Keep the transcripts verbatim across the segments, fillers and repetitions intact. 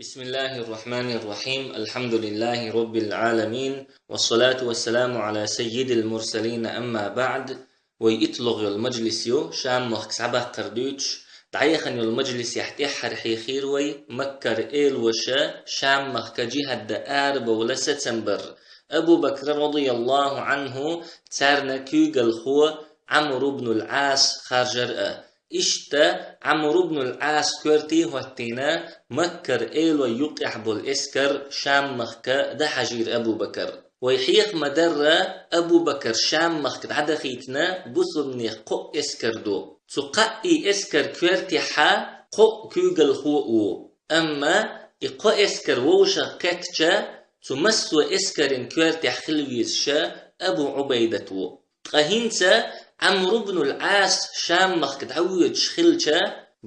بسم الله الرحمن الرحيم. الحمد لله رب العالمين. والصلاة والسلام على سيد المرسلين. أما بعد. Вай итлагӀа йола мажлис ю, Шам-махка схьабаккхар дуьйцуш, дӀаяхана йолу мажлисехь тӀаьххьара хьехийра вай Маккара элаша Шам-махка джихӀад дан арабовла сацам бар. Абу Бакр, радияллаху Ӏанху, царна куьйгалхо Ӏамр ибн ал-Ӏас харжар а. Иштта Ӏамр ибн ал-Ӏас коьрте а хӀоттийна, Маккара элой юккъехь болу эскар Шам-махка дахьажийра Абу Бакр. Вай хьеха ма-дарра, Абу Бакр Шам-махка дӀадахийтина бусулбанех кхоъ эскар ду. Цу кхаъий эскар коьртехьа кхоъ куьйгалхо а ву. Амма и кхо эскар вовшах кхеттача, цу массо эскарин коьртехь хила везаш Абу Ӏубайдат ву. Ткъа хӀинца Ӏамр ибн ал-Ӏас Шам-махка дӀавоьдуш хилча,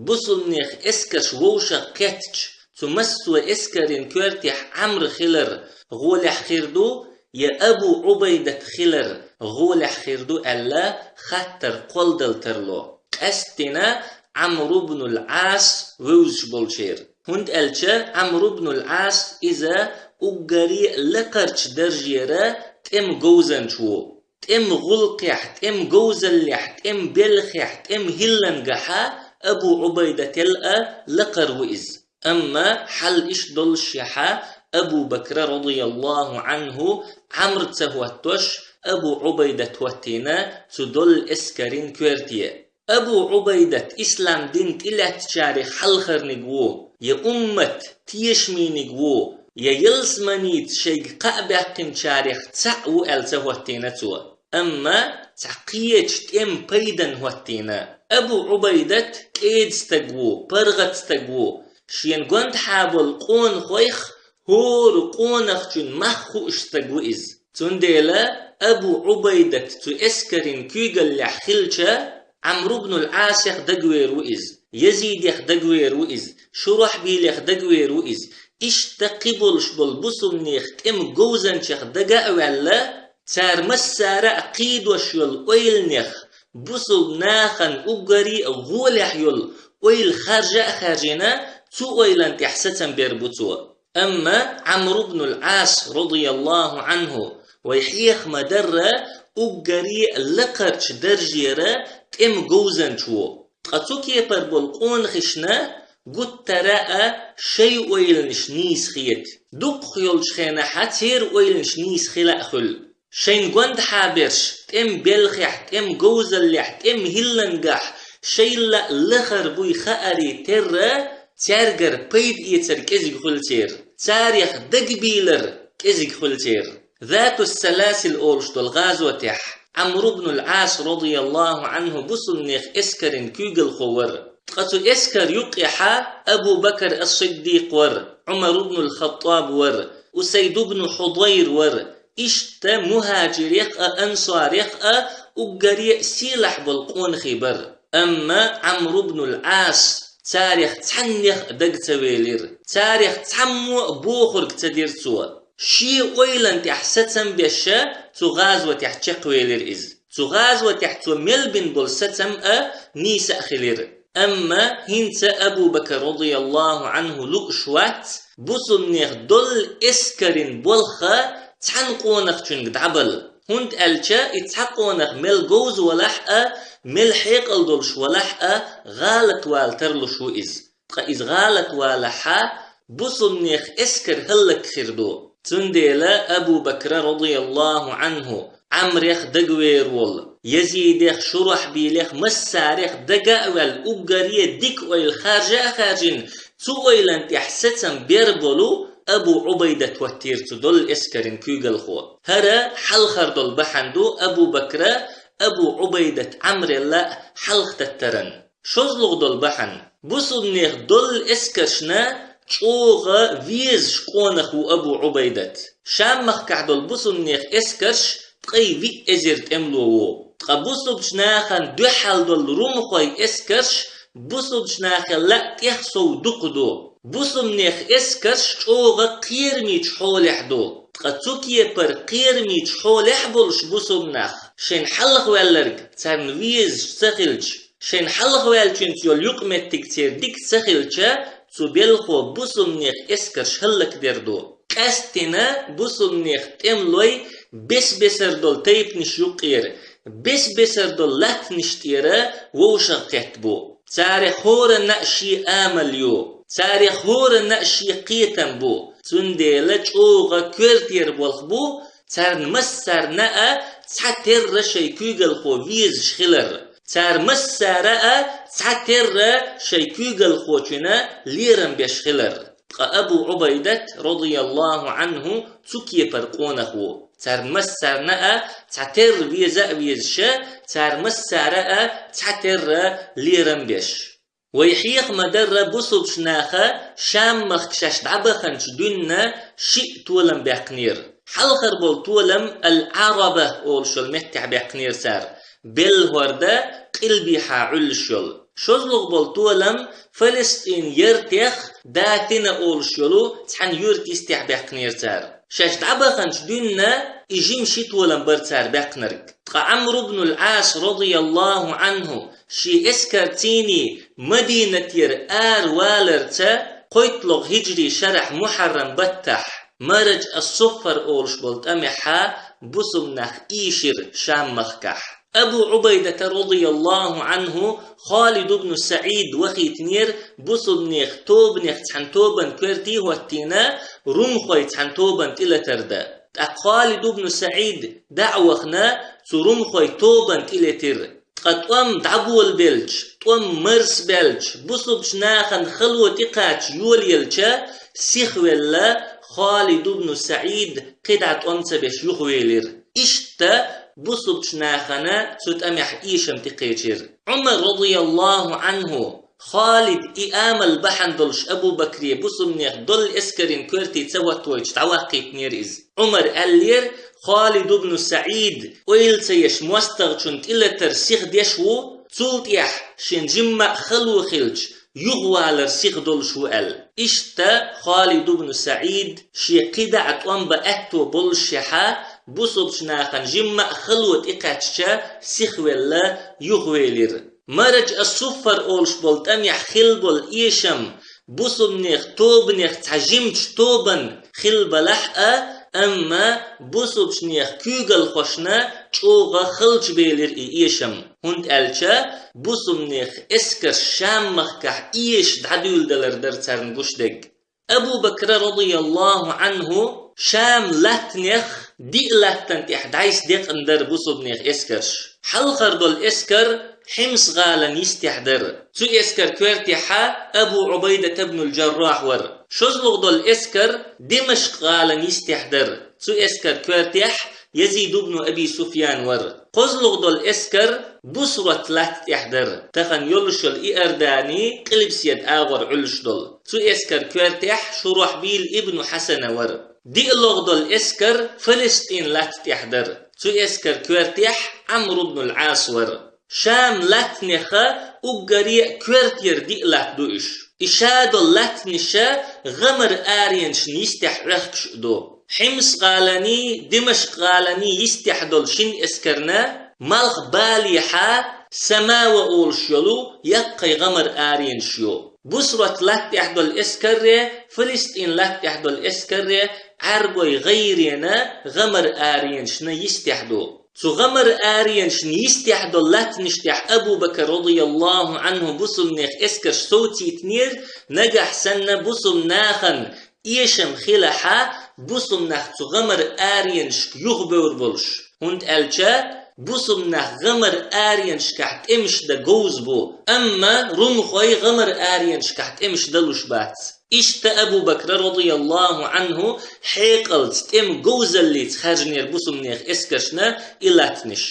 бусулбанех эскарш вовшах кхеттача, цу массо эскарин коьртехь Ӏамр хилар гӀолехь хир ду, я Абу Ӏубайдат хилар гӀолехь хир ду аьлла, хаттар кхолладала тарло. Къаьсттина Ӏамр ибн ал-Ӏас вевзаш болчеран. ХӀунда аьлча Ӏамр ибн ал-Ӏас иза уггаре а лакхарчу даржера тӀеман говзанча ву. ТӀеман гӀуллакхехь, тӀеман говзаллехь, тӀеман белхехь, тӀеман хӀиллангахьа Абу Ӏубайдател а лакхара ву иза. Амма хьал иштта доллушехьа, Абу Бакра, радияллаху Ӏанху, Ӏамр ца хӀоттош, Абу Ӏубайдат хӀоттийна цу доллу эскарин коьрте. Абу Ӏубайдат ислам дин тӀелаьттачарех хьалхарниг ву, я уммат тешамийниг ву, я ялсаманица шайга кхаъ баьккхинчарех цхьаъ ву аьлла ца хӀоттийна цо. Амма цхьа кхечу тӀеман пайдана хӀоттийна. Абу Ӏубайдат кӀеда стаг ву, паргӀат стаг ву. Шена гондахьа болу къонахойх хӀора къонахчун мах хууш стаг ву иза. Цундела Абу Ӏубайдат цу эскарин куьйгаллехь хилча, Ӏамр ибн ал-Ӏасех дагавер ву иза, Язидех дагавер ву иза, Шурахьбилех дагавер ву иза. Иштта кхин болуш болу бусулбанех тӀеман говзанчех дага а ваьлла, цара массара а кхийдош йолу ойланех, бусулба нахана уггаре а гӀолехь йолу ойла харжа а хаьржина, цу ойлан тӀехь сацам бер бу цо. Амма Ӏамр ибн ал-Ӏас, радияллаху Ӏанху, вай хьеха ма-дарра, уггаре а лакхарчу даржера тӀеман говзанча ву. Ткъа цу кепара болу къонахашна гуттара а шайн ойланаш нийса хета. Дукхах йолчу хенахьа церан ойланаш нийса хила а хуьлу. Шайна гондахьа берш, тӀеман белхехь, тӀеман говзаллехь, тӀеман хӀиллангахь шайла а лахара буй хааре терра, цаьргара пайда эцарг кӀезиг хуьлу церан, царех дагабийлар кӀезиг хуьлу церан. Затус-Саласил олуш долу гӀазотехь Ӏамр ибн ал-Ӏас, радияллаху Ӏанху, бусулбанех эскарин куьйгалхо вара. Ткъа цу эскар юккъехьа Абу Бакр ас-Сиддикъ вара, Ӏумар ибн ал-Хаттаб вара, Усайд ибн Хьудайр вара, иштта мухӀажирех а, ансарех а уггаре а сийлахь болу къонахий бара. Амма Ӏамр ибн ал-Ӏас царех цхьаннех а дага ца велира, царех цхьаммо а бохург ца дира цо. Шен ойлан тӀехь сацам беша цу гӀазотехь чекхвелира иза. Цу гӀазотехь цо мел бина болу сацам а нийса а хилира. Амма хӀинца Абу Бакр, радияллаху Ӏанху, лууш вац бусулбанех доллу эскарин болх цхьана къонахчуьнга дӀабала. ХӀунда аьлча и цхьа къонах мел говза валахь а, мел хьекъал долуш валахь а, гӀалатвала тарлуш ву иза. Ткъа иза гӀалатвалахьа, бусулбанех эскар хӀаллакьхир ду. Цундела Абу Бакра, радияллаху Ӏанху, Ӏамрех дагавер волу, Язидех, Шурахьбилех, массарех дага а ваьлла, уггаре а дика ойла харжа а хаьржина, цу ойлан тӀехь сацам бер болу Абу Ӏубайдат хӀоттийра цу доллу эскарин куьйгалхо. ХӀара хьалхара долу бахьана ду Абу Бакра Абу Ӏубайдат Ӏамрелла хьалха таттаран. ШозлагӀа долу бахьана. Бусулбанех доллу эскаршна чӀогӀа везаш къонах ву Абу Ӏубайдат. Шам-махкахь долу бусулбанех эскарш ткъе виъ эзар тӀемало ву. Ткъа бусулбачу нахана дуьхьал долу румхой эскарш бусулбачу нахелла а тӀех сов дукха ду. Бусулбанех эскарш чӀогӀа кхерамечу хьолехь ду. Ткъа цу кепара кхерамечу хьолехь болуш бусулба нах, шайна хьалхаваьлларг царна везаш ца хилча, шайна хьалхаваьллачуьнца йолу юкъаметтиг церан дика ца хилча, цу белхо бусулбанех эскарш хӀаллакдер ду. Къаьстина бусулбанех тӀемалой бес-бесар дола тайпанаш юкъера, бес-бесар дола латтанаш тӀера вовшах кхетта бу. Царех хӀоранна а ший амал ю, царех хӀоранна а ший кхетам бу. Цундела чӀогӀа коьртера болх бу, царна массарна а цхьатерра шоай куьйгалхо везаш хилар. Цар массара а цхьатерра шоай куьйгалхочунна лерам беш хилар. Ткъа Абу Ӏубайдат, радияллаху Ӏанху, цу кепара къонах ву. Цар массарна а цхьатерра веза а везаш, цар массара а цхьатерра лерам беш. Вай хьеха ма-дарра, бусулбача наха Шам-махка шаьш дӀабаханчу дуьнна шиъ толам баьккхинера. Хьалхара бола толам Ал-Ӏараба олуш йолу меттехь баьккхинера цара, Белла хӀорда къилбехьа Ӏуьллуш йолу. ШозлагӀа бола толам Фалестин яртех Дафина олуш йолу цхьана юьрта йистехь баьккхинера цара. Шаьш дӀабаханчу дуьнна и жима ши толам бара цара баьккхинарг. Ткъа Ӏамр ибн ал-Ӏас, радияллаху Ӏанху, шен эскарций Мадинатера араваларца кхойтталгӀа хиджри шарахь мухьаррам баттахь, Мараж ас-Суффар олуш болу тӀамехьа бусулбанех ийшира Шам-махкахь. Абу Ӏубайдата, радияллаху Ӏанху, Халид ибн СаӀид вахийтинера бусулбанех тобанех цхьана тобанан коьрте хӀоттийна, румхой цхьана тобанна тӀелатар дан. ТӀаккха Халид ибн СаӀид дӀа а вахана, цу румхой тобанна тӀелетира. Ткъа тӀом дӀаболабелча, тӀом марсабаьлча, бусулбачу нахана хало тӀекхача йолаелча, сихвелла, Халид ибн СаӀид кхидӀа тӀом ца беш юхавелира. Иштта бусулбачу нахана цу тӀамехь эшам тӀекхечира. Ӏумар, радияллаху Ӏанху, Халид и амал бахьана долуш Абу Бакре бусулбанех доллу эскарийн коьрте ца хӀоттавойтуш дӀаваккхийтинера иза. Ӏумара аьллера, Халид ибн СаӀид ойла ца еш мостагӀчунна тӀелатар сихдеш ву, цул тӀаьхьа шен жимма а хало хилча, юхавалар сихдолуш ву аьлла. Иштта Халид ибн СаӀид шен кхидӀа тӀом бан аьтто боллушехьа, бусулбачу нахана жимма а хало тӀекхаьчча, сихвелла юхавелира. Мараж ас-Суффар олуш болу тӀамехь хилла болу эшам бусулбанех тобанех цхьа жимачу тобанна хилла балахь а, амма бусулбачу нехан куьйгалхошна чӀогӀа халчабелира и эшам, хӀунда аьлча бусулбанех эскарш Шам-махкахь эшаш дӀадуьйладалар дара царна гуш дерг. Абу Бакра, радияллаху Ӏанху, Шам латтанех диъ латтана тӀехь дӀасадекъна дара бусулбанех эскарш. Хьалхара долу эскар Хьимс-гӀалана йистехь дара. Цу эскар коьртехьа Абу Ӏубайдат ибн ал-Джаррахь вара. ШозлагӀа долу эскар Димашкъ-гӀалана йистехь дара. Цу эскар коьртехь Язид ибн Аби Суфьян вара. КхозлагӀа долу эскар Бусрат латта тӀехь дара, тахана йолуш йолу Иордани къилбаседа агӀор Ӏуьллуш долу. Цу эскар коьртехь Шурахьбил ибн Хьасана вара. ДиълагӀа долу эскар Фалестин латта тӀехь дара. Цу эскар коьртехь Ӏамр ибн ал-Ӏас вара. Шам латтанеха уггаре а коьртера диъ латта ду уьш. И ша долу латтанаша гӀамар-аренашна йистехь Ӏохкуш а ду. Хьимс-гӀалани, Димашкъ-гӀалани йистехь долу шина эскарна малх балехьа Самава олуш йолу яккхий гӀамар-аренаш ю. Бусрат латта тӀехь долу эскарре, Фалестин латта тӀехь долу эскарре Ӏаьрбой гӀайрена гӀамар-аренашна йистехь ду. Цу гӀамар-аренашна йистехь долу латтанаш тӀехь Абу Бакр, радияллаху Ӏанху, бусулбанех эскарш совцийтинера, нагахь санна бусулбанахана эшам хилахьа, бусулбанах цу гӀамар-аренашка юхабевр болуш. ХӀунда аьлча бусулбанах гӀамар-аренашкахь тӀемаш дан говза бу, амма румхой гӀамар-аренашкахь тӀемаш далуш бац. Иштта Абу Бакра, радияллаху Ӏанху, хьекъалца, тӀеман говзаллица хаьржинера бусулбанех эскаршна и латтанаш.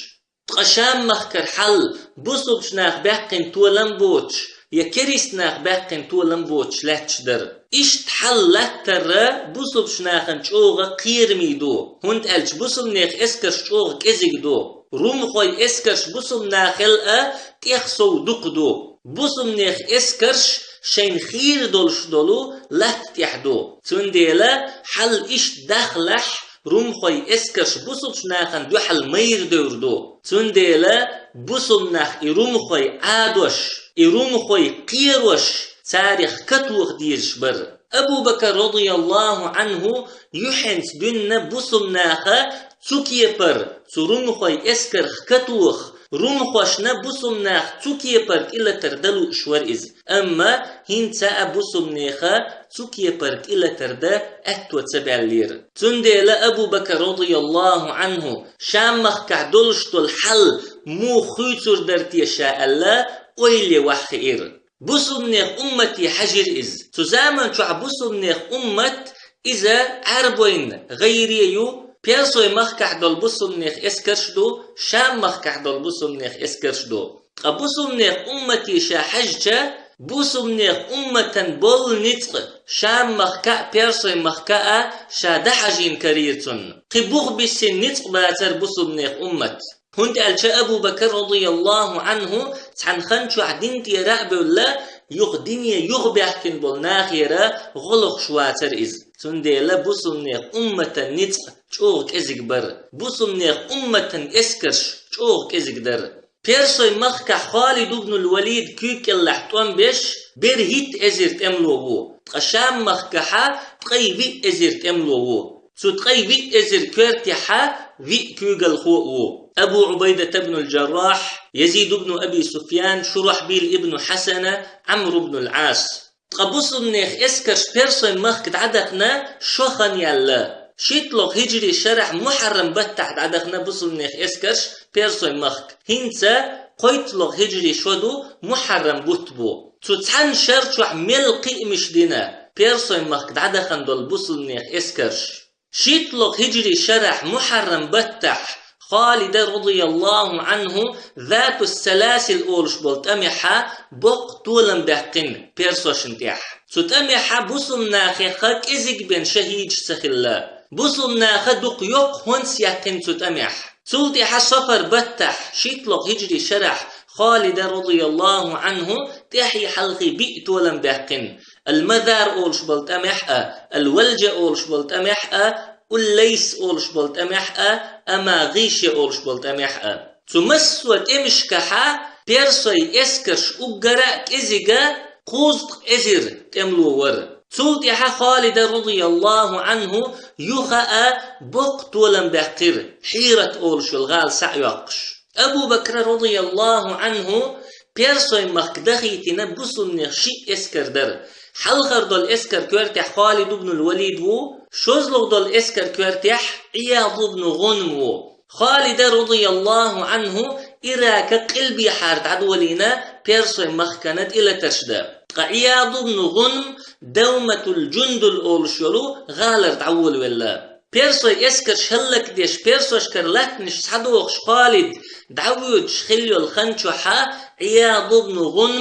Ткъа Шам-махкара хьал бусулбачу наха баьккхина толам боцуш я керист наха баьккхина толам боцуш лаьтташ дара. Иштта хьал латтарра бусулбачу нахана чӀогӀа кхераме ду, хӀунда аьлча бусулбанех эскарш чӀогӀа кӀезиг ду. Румхой эскарш бусулбанахел а тӀех сов дукха ду. Бусулбанех эскарш шайна хийра долуш долу латта тӀехь ду. Цундела хьал иштта дахлахь, румхой эскарш бусулбачу нахана дуьхьал майра девр ду. Цундела бусулбанах и румхой Ӏадош, и румхой кхерош, царех катоха дезаш бар. Абу Бакр радияллаху анху юххьанца дуьйна бусулба наха цу кепара, цу румхойн эскарх катоха, румхошна бусулба нах цу кепара тӀелатар дан лууш вар иза. Амма хӀинца а бусулба нехан цу кепара тӀелатар дан аьтто ца баьллера. Цундела Абу Бакр радияллаху анху Шам-махкахь долуш долу хьал муха хуьйцур дара те ша аьлла, ойла е ваха хиира. Бусулбанех уммате хьаьжира иза. Цу заман чохь бусулбанех уммат иза Ӏаьрбойн гӀайре ю, Персой махкахь долу бусулбанех эскарш ду, Шам-махкахь долу бусулбанех эскарш ду. Ткъа бусулбанех уммате ша хьаьжча, бусулбанех умматан болу ницкъ Шам-махка а, Персой махка а ша дӀахьажийна карийра цунна. Кхин бух биссина ницкъ бацара бусулбанех уммат. ХӀунда аьлча Абу Бакр радияллаху анху цхьана хан чохь дин тӀера а бевлла, юха дине юхабаьхкина болу нахера гӀо лохуш вацара иза. Цундела бусулбанех умматан ницкъ чӀогӀа кӀезиг бара. Бусулбанех умматан эскарш чӀогӀа кӀезиг дара. Персой махкахь Халид ибн ал-Валид куьйга кӀелахь тӀом беш, берхӀитта эзар тӀемало ву, ткъа Шам-махкахьа ткъе виъ эзар тӀемало ву. Цу ткъе виъ эзар коьртехьа виъ куьйгалхо а ву: Абу Ӏубайдат ибн ал-Джаррахь, Язид ибн Аби Суфьян, Шурахьбил ибн Хьасана, Ӏамр ибн ал-Ӏас. Ткъа бусулбанех эскарш Персой махка дӀадахана шо хан яьлла. ШийтталгӀа хиджри шарахь Мухьаррам баттахь дӀадахана бусулбанех эскарш Персой махка. ХӀинца кхойтталгӀа хиджри шо ду, Мухьаррам бутт бу. Цу цхьана шар чохь мел кхиамаш дина Персой махка дӀадахана долу бусулбанех эскарш. ШийтталгӀа хиджри шарахь Мухьаррам баттахь Халида радияллаху анху Затус-Саласил олуш болу тӀамехьа боккха толам баьккхина персошна тӀехь. Цу тӀамехьа бусулбанахеха кӀезиг бен шахӀидаш ца хилла. Бусулбанаха дукха йоккха хӀонс яьккхина цу тӀамехь. Цул тӀаьхьа Софар баттахь, шийтталгӀа хиджри шарахь, Халида радияллаху анху тӀаьхьий хьалхий биъ толам баьккхина. Ал-Мазар олуш болу тӀамехь а, Ал-Валджа олуш болу тӀамехь а, Уллайс олуш болу тӀамехь а, Амагъиша олуш болу тӀамехь а. Цу массо а тӀемашкахьа персой эскарш уггара а кӀезига кхузткъа эзар тӀемало вара. Цул тӀаьхьа Халида радияллаху анху юха а боккха толам баьккхира, Хьират олуш йолу гӀала схьа а йоккхуш. Абу Бакра радияллаху анху Персой махка дахийтина бусулбанех шиъ эскар дара. Хьалхара долу эскар коьртехь Халид ибн ал-Валид ву, шозлагӀа долу эскар коьртехь Ӏияд ибн ГӀунм ву. Халида радияллаху анху Ирака къилбехьара дӀадолийна Персой махкана тӀелатарш дан. Ткъа Ӏияд ибн ГӀунм Давматул-Джундул олуш йолу гӀалара дӀаволавелла. Персой эскарш хӀаллакдеш, персошкара латтанаш схьадохуш Халид дӀавоьдуш хилла йолу хан чохьа Ӏияд ибн ГӀунм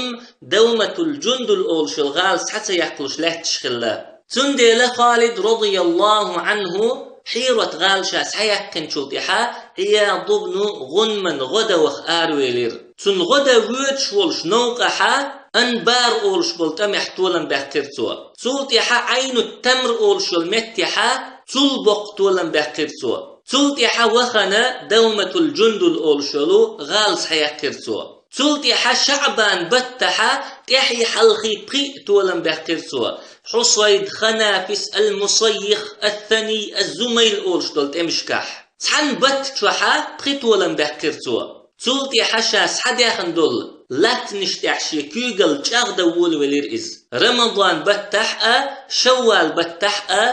Давматул-Джундул олуш йолу гӀала схьа ца яккхалуш лаьтташ хилла. Цундела Халид радияллаху анху Хьират гӀала ша схьаяьккхинчул тӀаьхьа Ӏияд ибн ГӀунман гӀо дан ваха аравелира. Цунна гӀо дан воьдуш волуш новкъахьа Анбар олуш болу тӀамехь толам баьккхира цо. Цул тӀаьхьа Ӏайнут-Тамр олуш йолу меттехьа цул боккха толам баьккхира цо. Цул тӀаьхьа вахана Давматул-Джундул олуш йолу гӀала схьаяьккхира цо. Цул тӀаьхьа ШаӀбан баттахьа тӀаьхьий хьалхий пхиъ толам баьккхира цо. Хьусайд, Ханафис, Ал-Мусаййих, Ас-Саний, Аз-Зумайл олуш долу тӀемашкахь. Цхьана батта чохьа пхи толам баьккхира цо. Цул тӀаьхьа ша схьадаьхна долу латтанаш тӀехь шен куьйгалла чӀагӀдан волавелира иза. Рамадан баттахь а, Шаввал баттахь а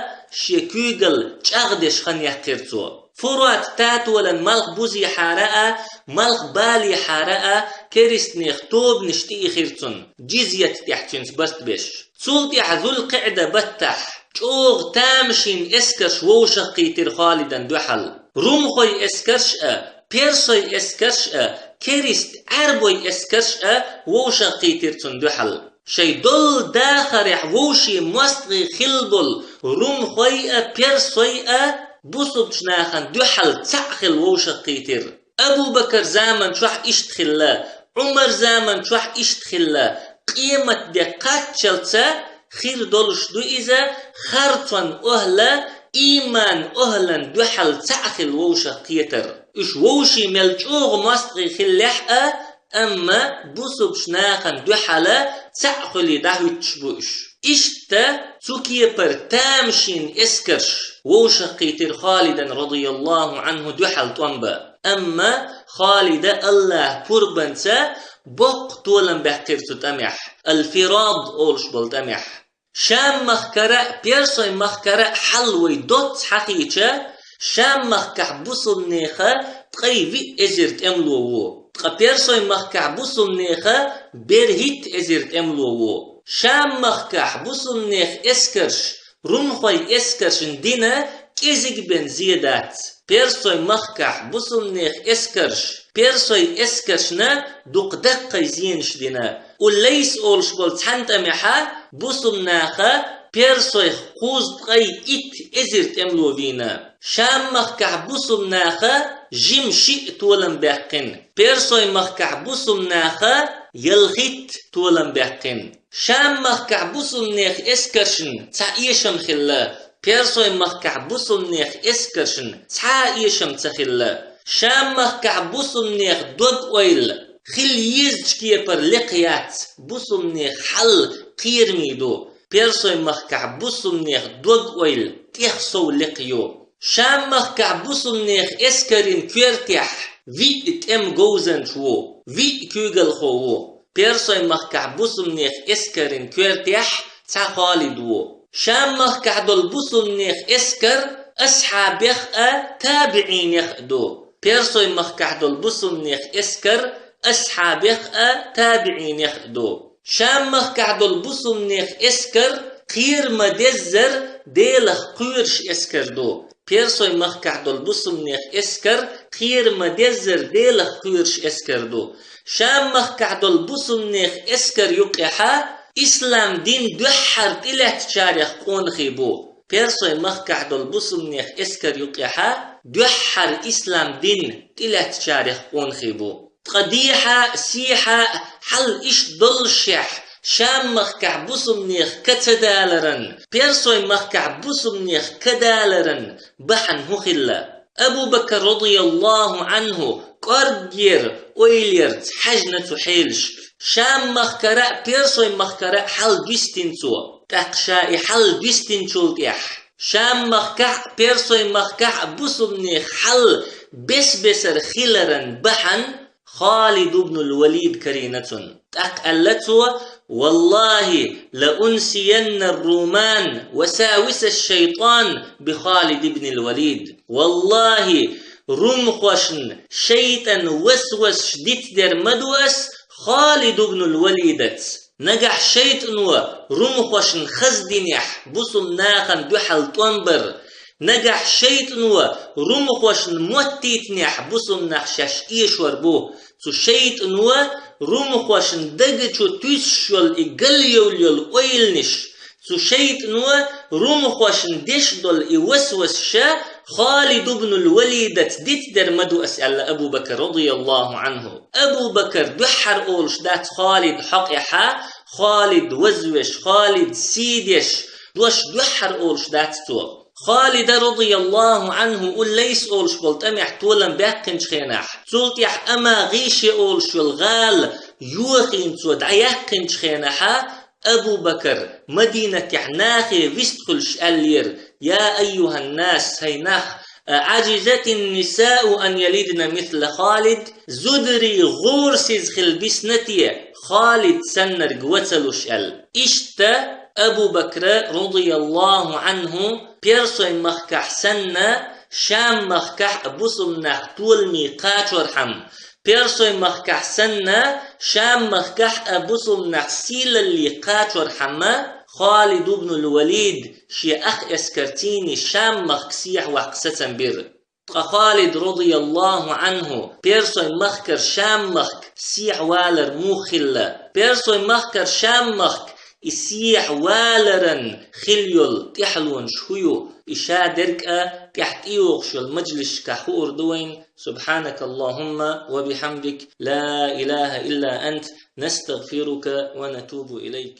шен куьйгалла чӀагӀдеш хан яьккхира цо. Фурат татолан малх бузехьара а, малх балехьара а керистанех тобанаш тӀеихира цунна, джизйат тӀехь цуьнца барт беш. Цул тӀаьхьа Зулкъиъда баттахь чӀогӀа тамашийна эскарш вовшахкхийтира Халидан дуьхьал. Румхой эскарш а, персой эскарш а, керист Ӏаьрбой эскарш а вовшахкхийтира цунна дуьхьал. Шайн долу дахарехь вовшийн мостагӀий хилла болу румхой а, персой а бусулбачу нахана дуьхьал цхьаъ хилла вовшахкхийтира. Абу Бакар заман чохь иштта хилла, Ӏумар заман чохь иштта хилла, къематде кхаччалца хир долуш ду иза, харцон охӀла, ийман охӀлан дуьхьал цхьаъ хилла вовшахкхетар. Уьш вовшийн мел чӀогӀа мостагӀий хиллехь а, Амма бусулба нахана дуьхьал цхьаъ хуьлий дӀахӀуьттуш бу уьш. Иштта цу кепара тамашийна эскарш вовшахкхийтира Халидан, радияллаху Ӏанху, дуьхьал тӀом бан. Амма Халида АллахӀа пурбанца боккха толам баьккхира цу тӀамехь, аль-Фирад олуш болу тӀамехь. Шам-махкара а, Персойн-махкара а хьал вай доцца хьахийча, Шам-махкахь бусулнеха ткъе виъ эзар тӀемало ву. Ткъа Персойн-махкахь бусулнеха берхӀитта эзар тӀемало ву. Шам-махкахь бусулнех эскарш румхойн эскаршна дина кӀезиг бен зе дац. Персойн-махкахь бусулнех эскарш Персойн эскаршна дукха даккхий зенаш дина. Уллайс олуш болу цхьана тӀамехьа бусулнаха Персойх кхузткъе итт эзар тӀемало вийна. Шам-махкахь бусулнаха жима шиъ толам баьккхина. Персойн-махкахь бусулнаха ялхитта толам баьккхина. Шам-махкахь бусулнех эскаршна цхьа эшам хилла, Персойн-махкахь бусулнех эскаршна цхьа а эшам ца хилла. Шам-махкахь бусулнех дог-ойла хила езачу кепара лекха яц, бусулнех хьал кхераме ду. Персойн-махкахь бусулнех дог-ойла тӀех сов лекха ю. Шам-махкахь бусулнех эскарийн коьртехь виъ тӀеман говзанча ву, виъ куьйгалхо ву. Персойн-махкахь бусулнех эскарийн коьртехь цхьа Халид ву. Шам-махкахь долу бусулнех эскар асхьабех а, табиӀинех а ду. Персойн-махкахь долу бусулнех эскар асхьабех а, табиӀинех а ду. Шам-махкахь долу бусулнех эскар кхера ма-деззара Делах кхоьруш эскар ду. Персойн-махкахь долу бусулнех эскар кхера ма-деззара Делах кхоьруш эскар ду. Шам-махкахь долу бусулнех эскар юккъехьа ислам дин дуьххьара тӀелаьцначарех къонахий бу. Персойн-махкахь долу бусулнех эскар юккъехьа дуьххьара ислам дин тӀелаьцначарех къонахий бу. Ткъа дехьа а, сехьа а хьал иштта доллушехь, Шам-махкахь бусулнех ка ца даларан, Персойн-махкахь бусулнех ка даларан бахьана хӀун хилла? Абу Бакр, радияллаху Ӏанху, кӀорггера ойлаярца хьаьжна цу хьелаша. Шам-махкара а, Персойн-махкара а хьал дуьстина цо. ТӀаккха ша и хьал дуьстинчул тӀаьхьа Шам-махкахь а, Персойн-махкахь а бусулнех хьал бес-бесара хиларан бахьана Халид ибн аль-Валид карийна цунна. ТӀаккха аьлла цо: «Валлахи, ла унсиянна ар-руман васавис аш-шайтан би Халид ибн аль-Валид». Валлахи, румхошна шайтӀан васвасаш дицдер ма ду ас Халид ибн аль-Валидаца. Нагахь шайтӀано румхошна хаздинехь бусулнахана дуьхьал тӀом бар, нагахь шайтӀано румхошна моттийтинехь бусулнах шаьш эшор бу. Цу шайтӀано румхошна дага чу туьсуш йолу и галъевлла йолу ойланаш, цу шайтӀано румхошна деш долу и васвасаша Халид ибн аль-Валидаца дицдер ма ду ас, аьлла Абу Бакр, радияллаху Ӏанху. Абу Бакр дуьххьара олуш дац Халид хьокъехьа, Халид вазвеш, Халид сий деш, дош дуьххьара олуш дац цо. Халида, радияллаху Ӏанху, уллайс олуш болу тӀамехь толам баьккхинчу хенахь, цул тӀаьхьа Ама ГӀише олуш йолу гӀала йохийна цо дӀаяьккхинчу хенахьа, Абу Бакр Мадинатехь нахе вистхуьлуш аьллера: «Я айюханнас, хӀай нах, аӀажизатин нисау ан ялидна мисла Халид?» Зударий гӀорасиз хила бисна те, Халид саннарг ва ца луш аьлла. Иштта Абу Бакра, радияллаху Ӏанху, Персойн-махкахь санна, Шам-махкахь а бусулнах толаме кхачорхьама, Персойн-махкахь санна, Шам-махкахь а бусулнах сийлалле кхачорхьама, Халид ибн аль-Валид шен ах эскарцийний Шам-махка сехьаваккха сацам бира. Ткъа Халид, радияллаху Ӏанху, Персойн-махкара Шам-махка сехьавалар муха хилла? Персойн-махкара Шам-махка и сехьаваларан хила йолу тӀаьхьалонаш хӀун ю? И шадерг а тӀаьхьа тӀейогӀуш йолу мажлисашкахь хуур ду вайна. سبحانك اللهم وبحمدك، لا إله إلا أنت، نستغفرك ونتوب إليك.